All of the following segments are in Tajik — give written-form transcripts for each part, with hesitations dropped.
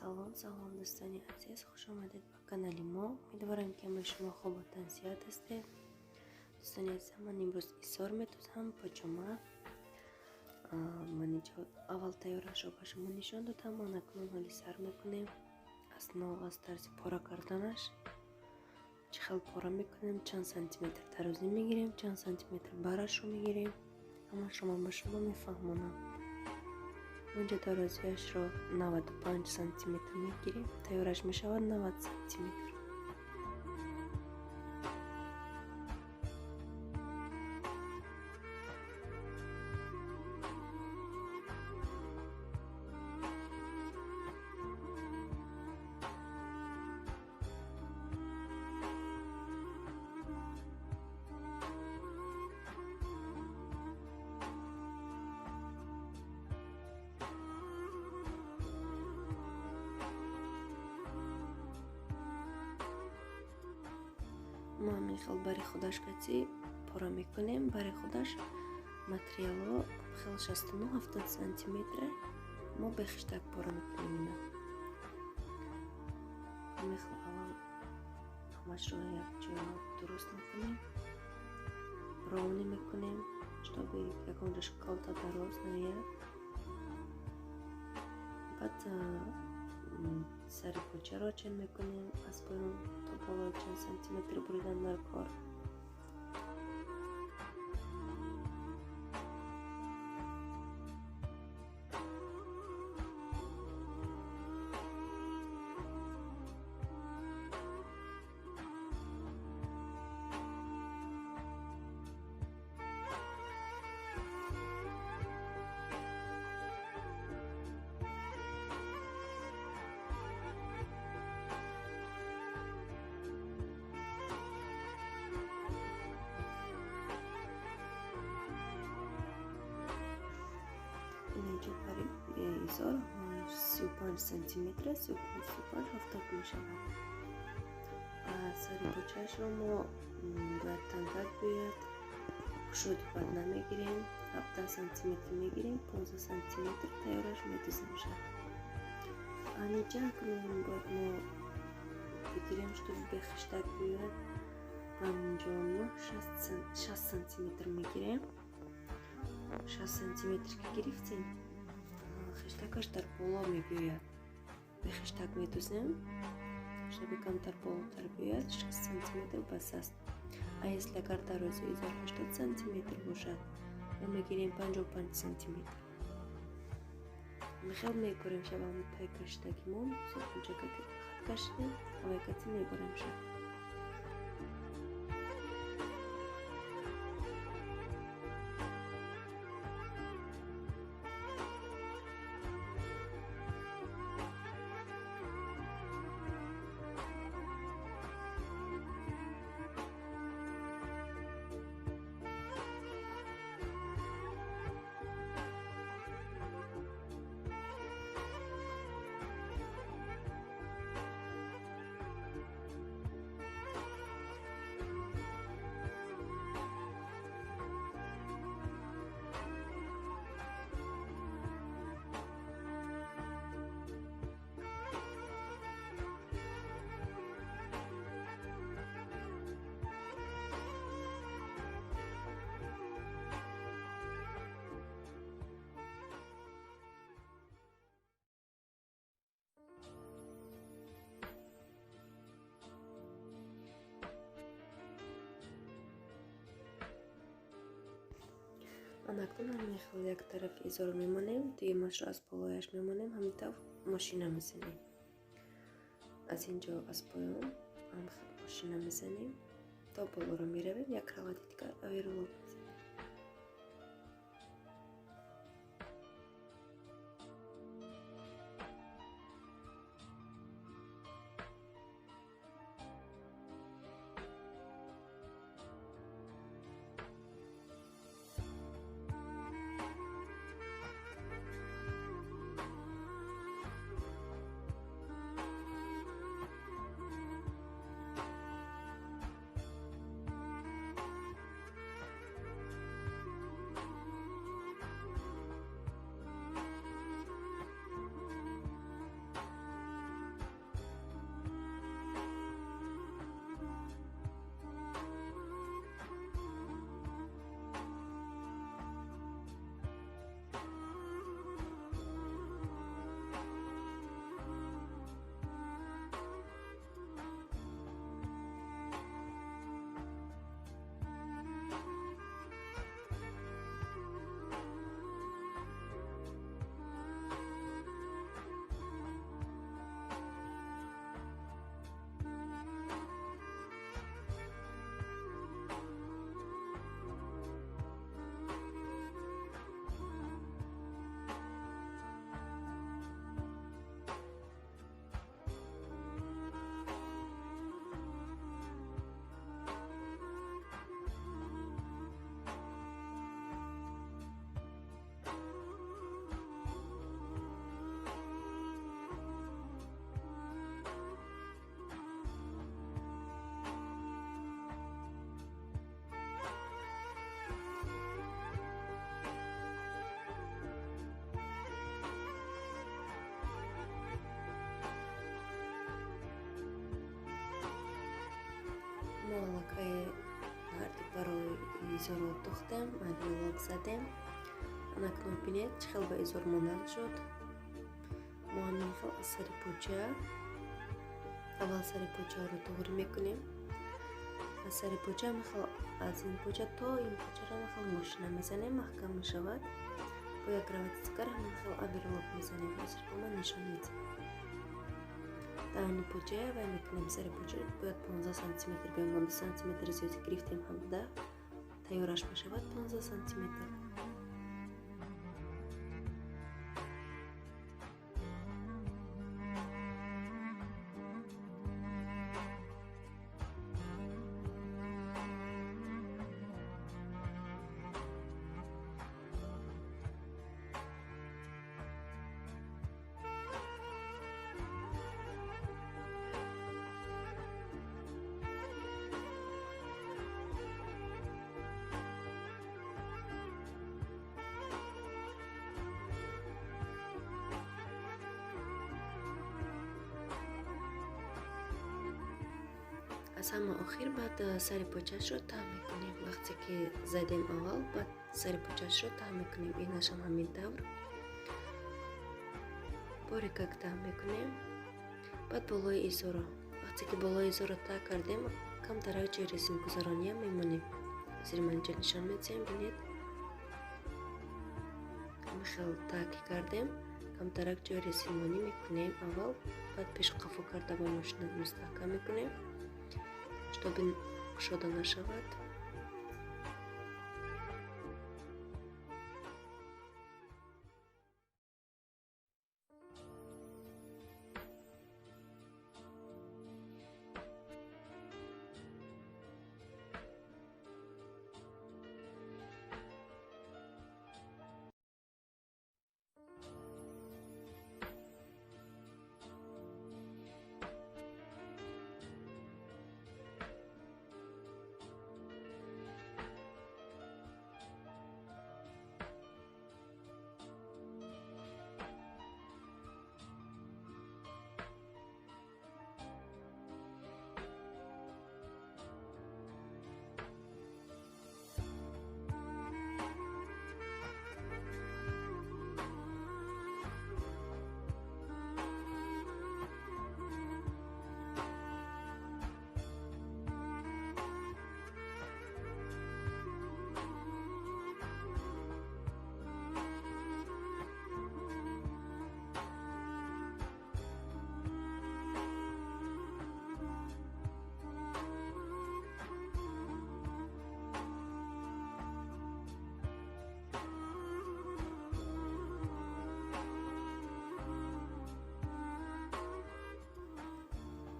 Салом, салом дӯстони азиз, хуш омадед ба канали мо. Умедворам, ки ҳамаи шумо хубу тансиҳат ҳастед. Дӯстони азиз, ман имрӯз исор медӯзам паҷома. Ман инҷо аввал тайёрашро ба шумо нишон додам, ман акнун ҳоли сар мекунем аз нав, аз тарзи пора карданаш. Чӣ хел пора мекунем, чанд сантиметр дарозӣ мегирем, чанд сантиметр барашро мегирем, ҳамашро ман ба шумо мефаҳмонам. Онҷо дарозиашро 95 сантиметр мегирем, тайёраш мешавад 90 сантиметр. Мо ҳамин хел бари худаш кати пора мекунем. Бари худаш материало хел 69-70 сантиметра мо бехиштак пора мекунем. Ина ҳамин хел аввал ҳамашро якҷо дуруст мекунем, ровни мекунем, чтобы ягон ҷош калта дароз наояд. Баъд сари почаро чен мекунем, аз поён то боло чанд сантиметр буридан дар кор. Инҷо бари изор 35 сантиметр, 35, 70 мешавад. Сари почаашро мо бояд тангак биёяд, кушоди бад намегирем, 17 сантиметр мегирем, 15 сантиметр тайёраш медӯзем шад. Аниҷа акнун бояд мо бигирем, чтобы бехиштак биёяд, 59, 60 сантиметр мегирем. 6 сантиметр ки гирифтем, хиштакаш дар боло мебиёяд. Бехиштак медӯзем, чтобы камтар болотар биёяд, 6 сантиметр бас аст. А если агар дарозии изор 80 сантиметр бошад, мо мегирем 55 сантиметр. Михел мебурем шавам пай кашидагимон, сокунча хат кашидем, авайкати мебурем шав. Анакнун ҳамин хел як тараф изор мемонем, дуюмашро аз болояш мемонем, ҳамин тавр мошина мезанем. Аз инҷо аз поён ҳамин хел мошина мезанем, то болоро меравем, як равади дигар оверлок мезанем. Мо аллакай нарди барои изорро духтем, оверлок задем. Анакнун бинед, чӣ хел ба изор монанд шуд. Мо ҳамин хел аз сари поча, аввал сари почаро туғри мекунем. Аз сари поча ҳамин аз ин поча то ин почаро ҳамин хел мошина мезанем, маҳкам мешавад. Бо як кровати дигар ҳамин хел оверлок мезанем. Ҳозир ба ман нишон медиҳем. Даҳани поча вай мекунем, сари поча бояд 15 сантиметр бемон, 2 сантиметр зиёд гирифтем, 17 тайёраш мешавад 15 сантиметр. Аз ҳама охир баъд сари почашро таҳ мекунем. Вақте ки задем аввал, баъд сари почашро таҳ мекунем. Инашам ҳамин тавр борикак таҳ мекунем. Баъд болои изоро, вақте ки болои изоро таҳ кардем, камтарак ҷои резингузарониам мемонем. Зери ман инҷо нишон медиҳем, бинед. Ҳамин хел таҳ ки кардем, камтарак ҷои резинмонӣ мекунем аввал, баъд пешу қафо карда бо мошина мустаҳкам мекунем, чтобы кушода нашавад.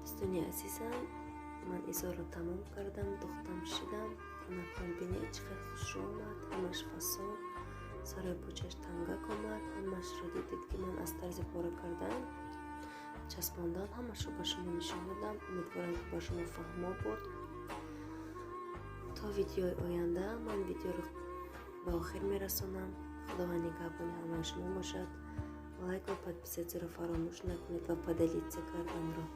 Дӯстони азизам, ман изорро тамом кардам, духтам шидам. Анакон бинед, чӣ қадр хушрӯ омад, ҳамаш фасон, сарои почаш тангак омад. Ҳамашро дидед, ки ман аз тарзи пора кардан, часпондан ҳамашро ба шумо нишон додам. Умедворам, ки ба шумо фаҳмо буд. То видеои оянда ман видеоро ба охир мерасонам. Худованд нигаҳбони ҳамаи шумо бошад. Лайк ва подписатсияро фаромӯш накунед ва поделиться карданро.